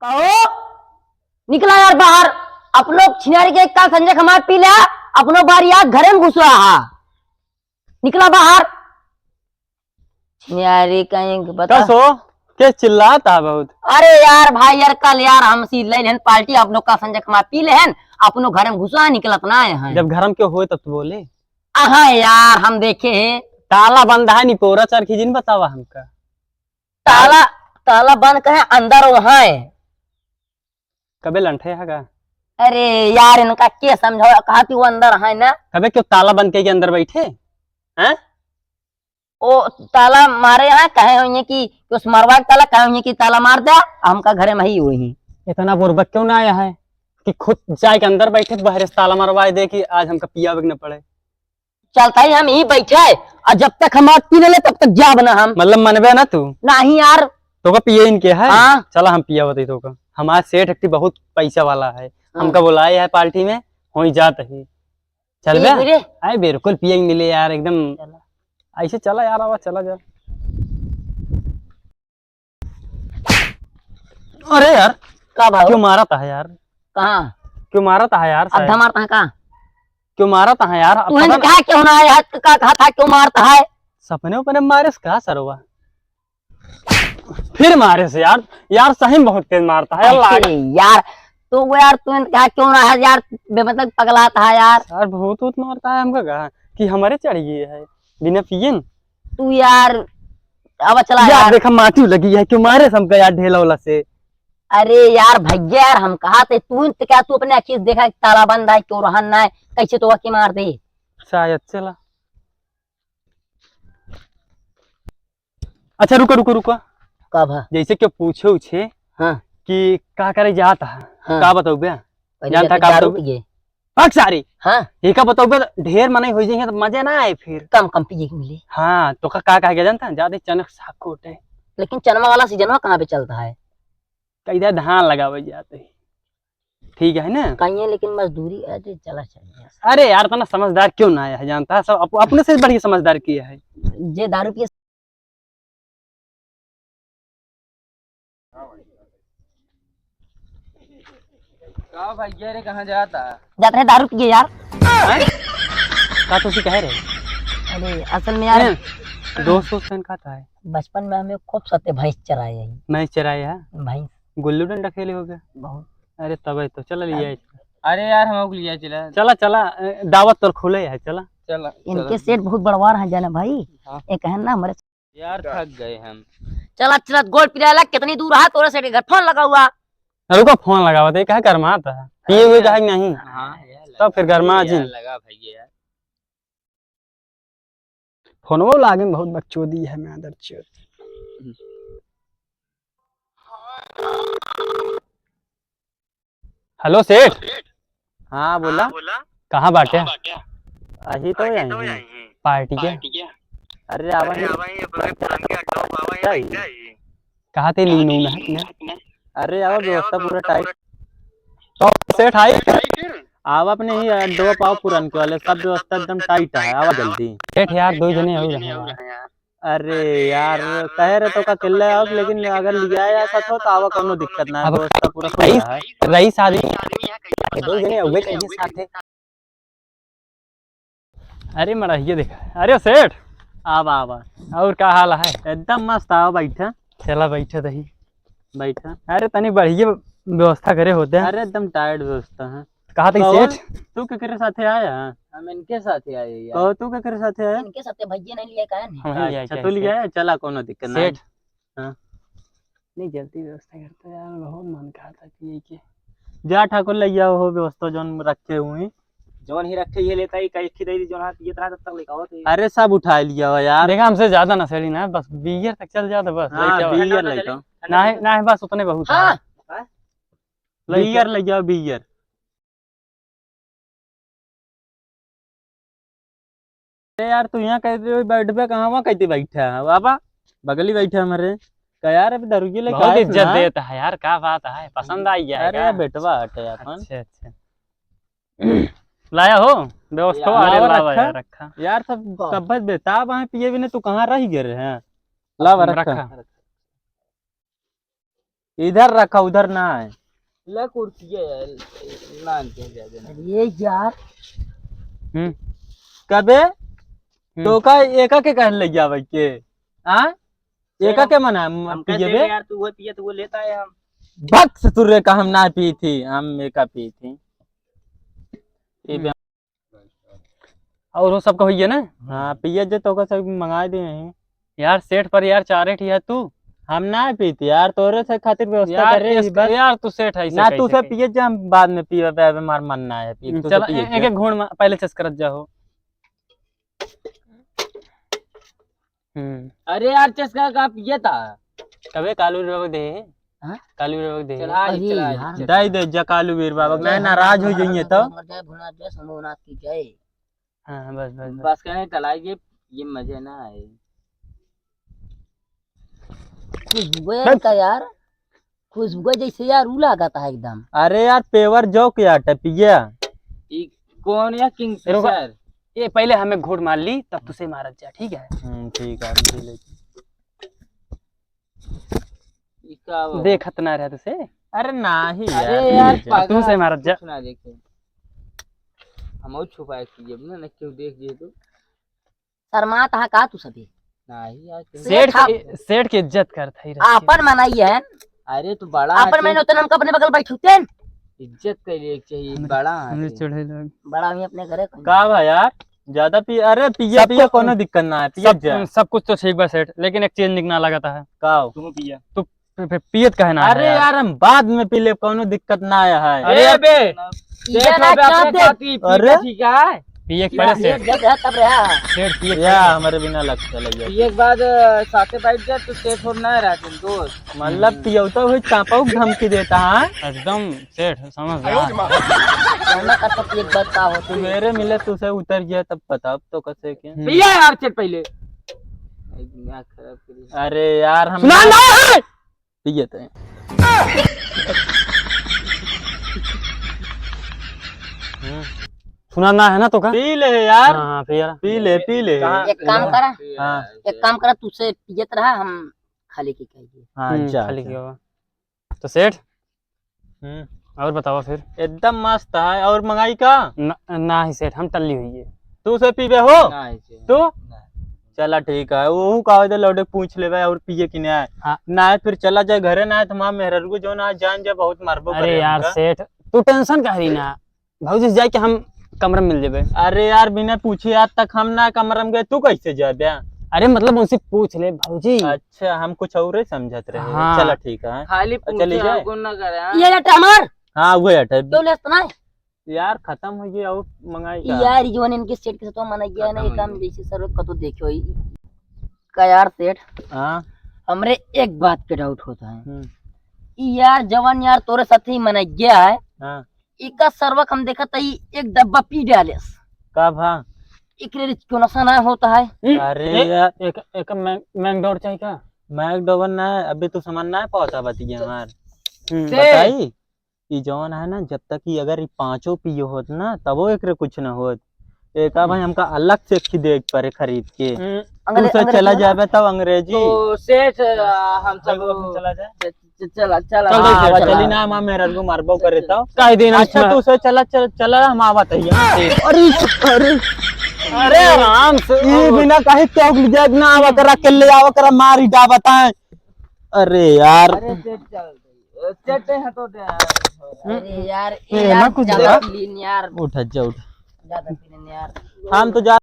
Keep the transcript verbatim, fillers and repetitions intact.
आओ, निकला यार बाहर। अपनो छिनारी के का संजय खमार पी लिया, अपनो बार यार घरे में घुसवा हा। निकला बाहर। छिनारी कहीं बता। कस हो? के चिल्लात हा बहुत? अरे यार भाई यार, कल यार हम सी ले लेन पार्टी, अपनो का संजय खमार पी लेहन, अपनो घरे में घुसवा, निकलत ना है। जब घर में क्यों होए तब तो बोले। अहाँ यार, हम देखे हैं। ताला बंद है, निपोरा चरखी जिन बतावा हमका। ताला, ताला बंद कहे, अंदर वहाँ है। कबे लंठे है का? अरे यार, इनका के समझाओ, कहा कि वो अंदर है ना। कबे क्यों ताला बंद के, के अंदर बैठे हैं? ओ ताला मारे हैं, कहे हुए कि उस मरवा के ताला, कहे हुए कि ताला मार दे, हमका घरे में ही हुई। इतना बुर्बक क्यों ना आया है कि खुद जाए के अंदर बैठे, बाहर से ताला मरवाए दे कि आज हमका पियावे के न पड़े। चलता ही हम यहीं बैठे, और जब तक हम आज पी ले, तब तक जाब ना हम। मतलब मनबे ना तू? नहीं यार। तो का पिए इनके है? हाँ। चला हम पिया बताई तो का। हमारा सेठ एक बहुत पैसा वाला है, हाँ। हमका बुलाए है पार्टी में, वहीं जात ही। चल पिए बे। मिले? अरे बिल्कुल पिए मिले यार, एकदम। चला। ऐसे चला यार, आवा, चला जा। अरे यार, का भाव? क्यों मारत हा यार? कहाँ? क्यों मारत हा यार, अद्धा साहेब? मारत हा का? क्यों मारत हा यार? अब तू पता ना कहा क्यों ना आया? का कहा था, क्यों मारत हा? सपने उपने मारे से का सरवा? फिर मारे से यार, यार सही में बहुत तेज मारत हा यार, लाग- अरे यार, तो वो यार तू कहा क्यों ना है यार, बेमतलब पगलात हा यार। यार भूत वूत मारत हा हमका कहा कि हमारे चढ़ गए है बिना पिए न। तू यार, अब चला यार, यार। देखा माटी लगी है, क्यों मारे से हमका यार ढेला वाला से। अरे यार भैया यार, हम कहा थे तू तो क्या, तू अपने आँखी से देखा ताला बंद है, क्यों रहन ना है, कैसे तो के मार दे। शायद चला। अच्छा रुको रुको रुको। का भा? जैसे क्यों पूछे उछे हाँ। कि का करे जात हा, हाँ। का बताऊ बे? पहले जान था जाके का दारू बताऊ? पिए। भाग सारी। हाँ। ये का बताऊ बे, ढेर मनई हो जाइए तो मजा ना आए फिर। कम कम पिए के मिले। हाँ, तो का, का कह गया जानता है? जाते चनक साग कोटे। लेकिन चनमा वाला सीजनवा कहाँ पे चलता है? कह दिया धान लगावे जाते ही। ठीक है ना? कहिए लेकिन मजदूरी, अरे चला चल गया। अरे यार, इतना समझदार क्यों ना आया है, जानता है? सब अप-, अपने से बढ़िया समझदार किया है। जे दारू पिए। का भैया रे, कहाँ जाता? जात रहे दारू पिए यार। हैं? का तुसी कहे रहे? अरे असल में यार, हैं? दोस्त दोस्त हैं का है? बचपन में हमें खूब सत्य भैंस चराए हैं। भैंस चराए है? भैंस। गुल्लू डंडा खेले हो गया? बहुत। अरे तबे तो चला लिया इसको। अरे यार, हम लोग लिया चला। चला चला, ए, दावत तोर खुले है, चला। चला, इनके चला। सेठ बहुत बड़वार हैं जाना भाई। हाँ। ये कहन ना हमारे यार, थक गए हम। चला, चला, गोल पिराला, कितनी दूर है तोरे से घर? फोन लगा हुआ। रुको, फोन लगावा दे, कहा गरमात है? पिए हुए अरे कहा कि नहीं? हाँ, यार, तो फिर लगा गरमा यार, जिन। लगा भैया यार। फोनवो लागे में बहुत बकचोदी है, मादरचोद। हेलो सेठ। हाँ, बोला। कहाँ बाटे? अही तो यहीं। पार्टी के? अरे, आवा ही। कहाँ ते लीन हूँ ना? अरे, आवा, व्यवस्था पूरा टाइट। तो सेठ आई? आवा अपने ही अड्डवा पाओ पुरनके वाले, सब व्यवस्था एकदम टाइट है, आवा जल्दी। सेठ यार, दो जने हो रहे हैं यार। अरे यार, कहे रहे तो का अकेले आओ, लेकिन अगर लिया या साथ हो तो आवा, कोनो दिक्कत ना है, अब व्यवस्था पूरा खुल रहा है। रईस आदमी, दो जने हुए चाहिए साथे। अरे मड़हिया देखा, अरे सेठ, आवा, आवा। और का हाल है? एकदम मस्त, आवा बैठा। चला बैठा दही। बैठा। अरे तनी बढ़िया व्यवस्था करे होते हैं। अरे एकदम टाइट व्यवस्था है। कहा था कौन? सेठ? तू केकरे साथे आया? हम इनके साथे आए यार। कहो, तू केकरे साथे आया? इनके साथे भैया नहीं लिया का है नहीं? हम ही लिया अच्छा, क्या तू लिया सेठ? है? चला, कोनो दिक्कत नहीं। सेठ। हाँ। नहीं, जल्दी व्यवस्था करते यार, बहुत मन कहा था पिए के। जा ठाकुर, ले आओ हो व्यवस्था जौन रखे हुए। जौन ही रखे ये लेता ही, कहीं खिदई जौन हाथ ये तरह तब तक लेके आओ तो ये। अरे सब उठा लिया हो यार। देखा, हमसे ज्यादा नशेड़ी ना है, बस बियर तक चल जाता बस, हाँ, लेके आओ। बियर ठंडा लेके ठंडा आओ। चले। नहीं, नहीं, बस उतने बहुत है। हाँ। हाँ? ले बियर चल। ले जाओ, बियर। अरे यार, तू यहाँ कहते हो बैठबे कहाँ, वहाँ कहते बैठा है बाबा, बगली बैठा हमारे। कह यार, अभी दारू के लिए बहुत काहे इज्जत सुना? देता है यार, क्या बात है, पसंद आई गया है अरे क्या? यार, बेटवा हटे अपन। अच्छा, अच्छा। लाया हो? व्यवस्था यार, वाले लावा लावा रखा। यार, रखा। यार, सब वाह। कब्बत बेताब है, पिए भी नहीं, तू कहाँ रह गए रहे हैं? लावा हम रखा। रखा। इधर रखा, उधर ना है। ला कुर्सिया यार, ना आनते हैं ज्यादा ना। अरे यार। हम्म। कबे? हम्म। तो का एका के कहन लग जावे के? हाँ? एका के मना, हम, हम पिए कैसे बे? यार, तू वो पिए तो वो लेता है हम। भक ससुर रे का हम ना पी थी, हम एका पी थी। ये हम्म। बे- और वो सबका होइए ना? हाँ, पिए जे तो का सब मंगा दे हैं। यार सेठ पर यार चारे ठी है तू। हम ना पीती यार, तोरे से खातिर व्यवस्था यार, करे ही इस-, बस। यार तू सेठ है, इसे ना कैसे तू से कही? पिए जे हम बाद में पीवे पे, अबे मार मन ना है, पी, हम्म, तू से चला, पिए ए-, एक, जे। एक घूंट मा-, पहले चस करत जा हो। हम्म। अरे यार, चस का, का पिए था? कबे कालू रे बाबा दे। हाँ? कालू रे बाबा दे। चला, अरे चला, यार। चला। दे दे जा कालू वीर बाबा, मैं नाराज हो जाइए तो। भोलेनाथ की जय। हाँ, बस, बस, बस। बस कहे टलाई के, ये मजे ना आए। खुशबू बस। का यार, खुशबू जैसे यार ऊ लागत है एकदम। अरे यार, पेवर जौ के आटा पिया। ई कौन या किंग रुको। फिशर? ये पहले हमें घूंट मार ली, तब तुसे मारत जा, ठीक है? हम्म, ठीक है, हम पी लेते। ई का बा? देखत ना रहा तुसे। अरे नाही अरे यार, यार, पी जा। पागल, तुसे मारत जा। कुछ ना देखे। हम और छुपाए की जेब में ना क्यों देख जे तू। शर्मात हा का तू सभी? नाही यार, क्यों? सेठ सेठ हा। के, सेठ के इज्जत करत है रख के। आपन मनई है। अरे तू बड़ा आपन आदमी। मैंने उतने हमको अपने बगल बैठुते हैं। इज्जत के लिए चाहिए, हम, बड़ा हमें आदमी। चढ़े लग। बड़ा आदमी अपने घरे कहीं। का बा यार? ज्यादा पी, अरे पिया, सबको पिया, कोनो दिक्कत ना है, पिया सब, जा। सब कुछ तो ठीक बा सेठ, लेकिन एक चीज निक ना लगता है। का हो? तू पिया। तू फि-, फि-, पियत काहे ना है अरे यार? यार, हम बाद में पी ले, कोनो दिक्कत ना आया है। अरे ए बे, ये सेठ ना हो बे, क्या अपने दे-, साथी पी अरे? के ठीक है? पिए के पहले पिए सेठ। जब है तब रहा। सेठ पिए के या पहले। हमारे बिना लग चले गया। पिए के बाद, अ, साथे बैठ जा तो सेठ हो ना रहा तुम दोस्त। मतलब हम्म। पियौता हुई चापा को धमकी देता है। एकदम सेठ समझदार। कहना का तो पिए के बाद का होता है? सवेरे मिले तुसे उतर गया तब पता अब तो कैसे के। हम्म। पिया यार सेठ पहले। दिमाग खराब करी। अरे यार हम सुना ना है। पिए थे। हम्म। सुना ना है ना तो का? पी ले यार। हाँ, हाँ, पी यार। पी ले, पी ले। कहाँ? एक काम करा। हाँ। एक काम करा, तुसे पियत रहा, हम खाली की कहिए। हाँ, हम्म, जा, खाली जा। की होगा। तो सेठ, हम्म। और बतावा फिर? एकदम मस्त है। और मंगाई का? न-, नाही सेठ, हम टल्ली हुई है। तू से पीबे हो? नाही सेठ। तू? नाही। चला ठीक है, वो का होता लौटे पूछ लेबे और पिए कि नहीं। हाँ। ना फिर चला जाए घरे, ना तो माँ मेहररू को जो ना जान जा बहुत मारबो अरे करे यार हमका। सेठ, तू tension काहे रही ना? भौजी से जाए के हम कमरा में मिल जेबे। अरे यार, बिना पूछे आज तक हम ना कमरा में गए, तू कैसे जाबे? अरे मतलब उनसे पूछ ले भौजी। अच्छा, हम कुछ और ही समझत रहे। हाँ। चला ठीक है। खाली चली पूछे जाए। हमको ना करे, हाँ? ये अटा हमार। हाँ, वो अटा। क्यों लेत ना? यार, खत्म हो गया, और मंगाई का? यार, ये जवन इनके सेठ के साथ मना गया ना, ये खत्म हो काम गया। जैसे सर्व कतो देखो ही। का यार सेठ? हाँ। हमरे एक बात के doubt होता है। हम्म। ई यार जवन यार तोरे साथ ही मना गया है, हाँ। इका सर्वक हम देखत हई, एक डब्बा पी डालेस। का भा? एकरे रिच को नशा ना होता है। अरे ए, यार। एक, एक मैक-, मैकडोर चाहिए का? मैकडोवन ना, अभी तू सामान ना पहुंचा बतिया हमार। हम्म। से बताई? ई जौन है ना, जब तक ई अगर ई पाँचों पियो होत ना, तबो एकरे कुछ ना होत। एका भाई हमका अलग से एक ठे देख परे खरीद के। हम्म। तू अंग्रे-, से अंग्रेजी चला में? जाबे तब अंग्रेजी। तो सेठ, आ, हम सब भाई, वो अपने चला जाए। च-, च-, चला, चला, चल, हाँ, चल, चल। चली ना, माँ मेरा को मारबो करे तो। काहे दिन अच्छा, हम तू से चला, चल, चला, हम आवत है यहाँ से। अरे, अरे। अरे, आराम से। ई बिना कहीं टोक ले जाए ना, आवा करा, के ले आवा करा, मारी डाबत है। अरे यार। अरे, सेठ चल। ए, चट्टे हैं तो दे। अरे यार, ए, ए यार, ना कुछ ज्यादा दे। पी लीन यार। उठ, जा, उठ। ज्यादा पी लीन यार। हम तो जा